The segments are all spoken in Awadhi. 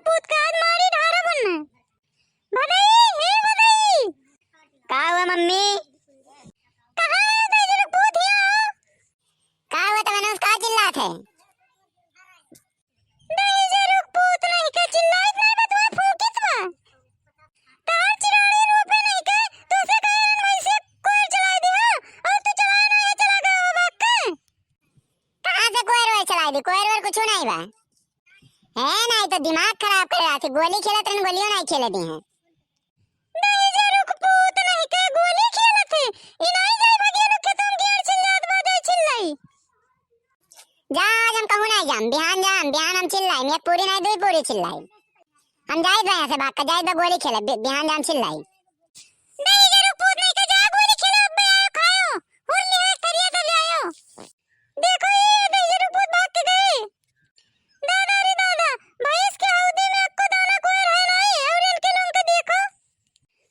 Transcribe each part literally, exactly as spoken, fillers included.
पूत का आज मारी ढारा बनना। भदई, हे भदई। का हुआ मम्मी? कहाँ है दहिजरुक पूत हिया? का हुआ तमने का चिल्लात है? दहिजरुक पूत नहीं के चिल्लाइत नहीं बा, तुम्हार फूकित बा। तार चिराड़ी रूपे नहीं के, तू से कहे रन वैसे कोयर चलाई दी, हाँ? और तू चलाए नहीं, चला गया वो बाग के। कहाँ से कोयर वोयर चलाई दी? कोयर वोयर कुछ नहीं बा। है नहीं तो दिमाग खराब करे रहा थी, गोली खेलत रहन, गोलियों नहीं खेले दी हैं। दहिजरुक पूत नहीं के गोली खेलत है। ई नाई जाई भगिया रुक के तुम गेड़ छिल जात बा, जाई छिल लाई। जा, आज हम कहूँ नहीं जाम, बिहान जाम, बिहान हम छिल लाई, एक पूरी नहीं दुई पूरी छिल लाई। हम जाई बा यहाँ से भाग के, जाई बा गोली खेले, बि-, बिहान जाम छिल लाई। दहिजरुक पूत नहीं के जा गोली खेले, अब बे आयो खायो, हुर लियो एक थरिया तो ले आयो। देखो ये दहिजरुक पूत भाग के गए। दादा रे दादा, भैंस के हौदी में अक्को दाना कोयर है नहीं, और इनके लोग के देखो।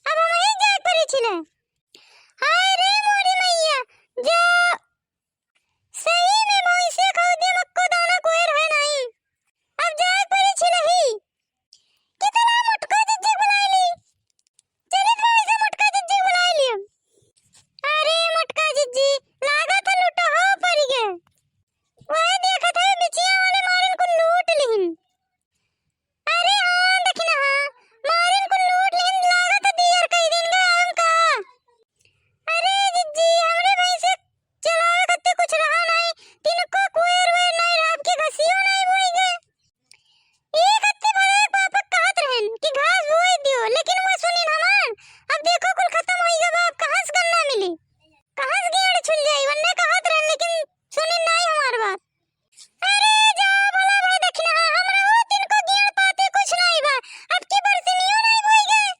अब हम ही जाए परी छिले। हाय रे मोरी मैया, जा सही में भैंस के हौदी में अक्को दाना कोयर है नहीं। अब जाए परी छिले ही। कितना मोटका जिज्जी बुलाई ली। चलित भाई से मोटका जिज्जी बुलाई लियो। अरे मोटका जिज्जी, लागत है लूटो हो परी गए। वही देखत है बिचिया वाले मारिन कुल लूट लिहिन। अरे हाँ, देखी ना हाँ, मारिन कुल लूट लिहिन, लागत है दियर कई दिन गए हमका। अरे जिज्जी, हमरे भाई से चलावे खत्ते कुछ रहा नहीं, तिनको कुएर वेर नहीं रहा, आपके घसियो नहीं बोई गए। ई खत्ते भले एक बापक कहत रहन कि घास बोई दियो, लेकिन वो सुनिन हमार। अब देखो कुल खत्म होई गए, अब कहाँ से गन्ना मिली, कहाँ से गेड़ छुल जाई, वन्ने कहत रहन, लेकिन सुनिन नहीं हमार बात। अरे जा भला भाई दखिनहा, हमरा वो तिनको गेड़ पाती कुछ नहीं बा। अब की बरसिनियो नहीं बोई गए।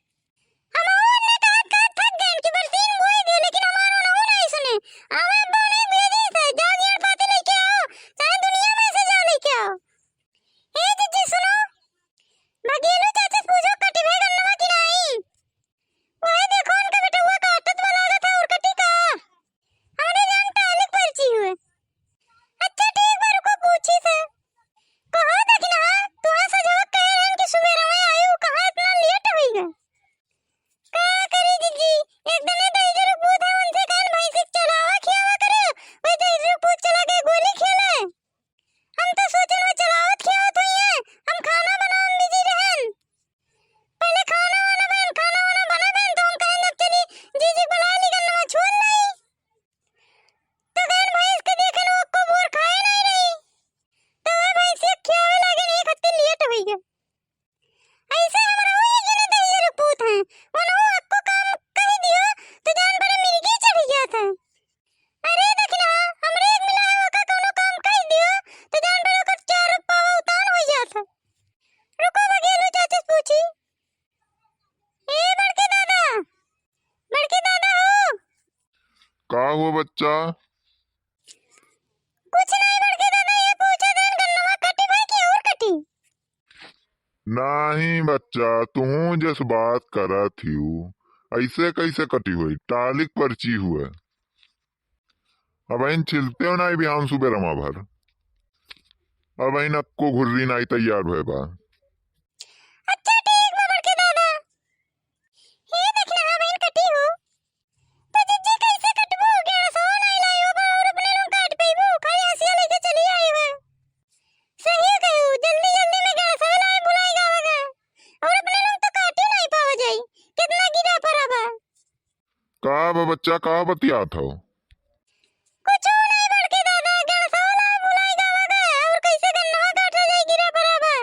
हम वो ने कहा, कहा थक गए कि बरसीन बोई दियो, लेकिन हमारो ना वो नहीं सुने। आवे बने भेजी से, जा गेड़ पाती लेके आओ, चाहे दुनिया में से जा लेके आओ। ए जिज्जी सुनो, भगेलू चाचा से पूछो कटी भे गन्नवा की नहीं। वही देखो उनका बेटवा काटत बा लागत है और कटी का। हमरे जान टालिक पर्ची हुए। अच्छा ठीक बा, रुको पूछी से। कहो दखिनहा, तुहा सजवा कहे रहन कि सुबेरवा आयु, कहाँ इतना लेट होई गए? का करी जिज्जी, एक दने दहिजरुक पूत है, उनसे कहन भैंसी चलावा खियावा करे, वही दहिजरुक पूत चला गए गोली खेले। हम तो सोचन वो चलावत खियावत हुई है, हम खाना बनावन बिजी रहन। पहले खाना वाना बन, खाना वाना बना बन, तो हम कहन जब चली जीजी बुला ली गन्नवा छोड़ लाई। तो गन भैंस के देखन वो अक्को बोर खाए नहीं रही। तो वह भैंस एक खियावे लागे नहीं खत्ते लेट होई गए। ऐसे हमरा वो एक जने दहिजरुक पूत हैं, उन्हों अक्को काम कह दियो तो जान बड़े मिर्गी चढ़ जात है। अरे दखिनहा, हमरे एक मिला है ओका कौनो काम कह दियो तो जान बड़े ओकर चार पावा उतान हो जात है। रुको बघेलू चाचा से पूछी। ए बड़के दादा, बड़के दादा हो। का हुआ बच्चा? कुछ नहीं बड़के दादा, ये पूछा था गन्नवा कटी भाई की और कटी? नाही बच्चा, तुहूँ जस बात करत हिउ, ऐसे कैसे कटी हुई? टालिक पर्ची हुए। अब इन छिलते हो ना बिहान सुबह रमा भर। अब इन अक्को घुर्री नाई तैयार भय बा। अच्छा ठीक बा बड़के दादा। हे दखिनहा बहिन कटी हो। तो जिज्जी कैसे कटबो? गेड़सवा नाई लायो बा और अपने लोग काट पेबो, खाली हंसिया लेके चली आई बा। सही कहू, जल्दी जल्दी में गेड़सवा लाए बुलाई गावा गा। और अपने लोग तो काटी नहीं पावा जाई, कितना गिरा पड़ा बा। का बा बच्चा, का बतियात हो? कुछ नहीं बड़के दादा, गेड़सवा लाए बुलाई गावा गा, और कैसे गन्नवा काटा जाई, गिरा पड़ा बा।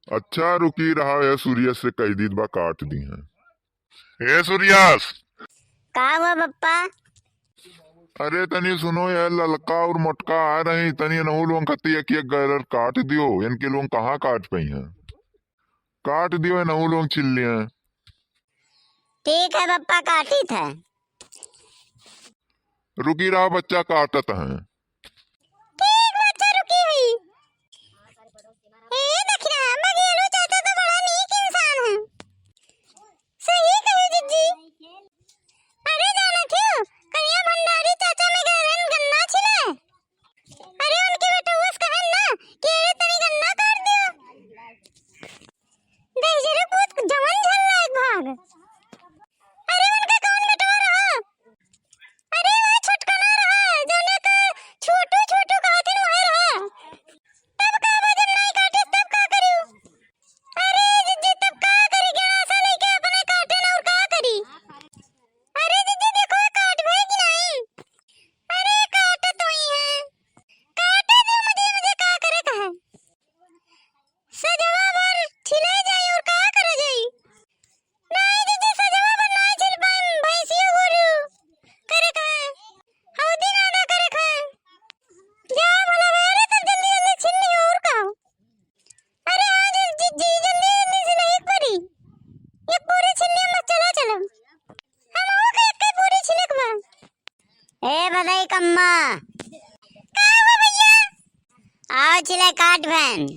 अच्छा रुकी रहा, ए सूर्यस से कह दीत बा काट दी हैं। ए सूर्यस। का हुआ पप्पा? अरे तनी सुनो यार, ललका और मोटका आ रही, तनी नहू लोग खत्ती एक एक गैरर काट दियो, इनके लोग कहाँ काट पई हैं, काट दियो, नहू लोग छिल लिए। ठीक है पप्पा, काटी था। रुकी रहा बच्चा, काटत हैं। ठीक बच्चा, रुकी हुई। ए दखिनहा, बघेलू चाचा तो बड़ा नीक इंसान है। सही कहू जिज्जी। अरे जानत हो, कहिया भंडारी चाचा में गए रहन गन्ना छिले। अरे उनके बेटउआ से कहन ना कि अरे तनी गन्ना काट दियो। सजवा भर छिले जाई और का करे जाई? नाहीं जीजी, सजवा भर नाहीं छिल पाएम, भैंसियो गोरू करे खाए, हौदी नादा करे खाए। जा भला भैया, तब जल्दी जल्दी छिल लियो और का हो। अरे हाँ जी, जी, जी, जल्दी, जल्दी से नहीं परी। एक पूरी छिल्ली में चला चलो। हम हो के एक पूरी छिलक बा। ए बदई कम्मा। का हुआ भैया? आओ छिले काट बहन।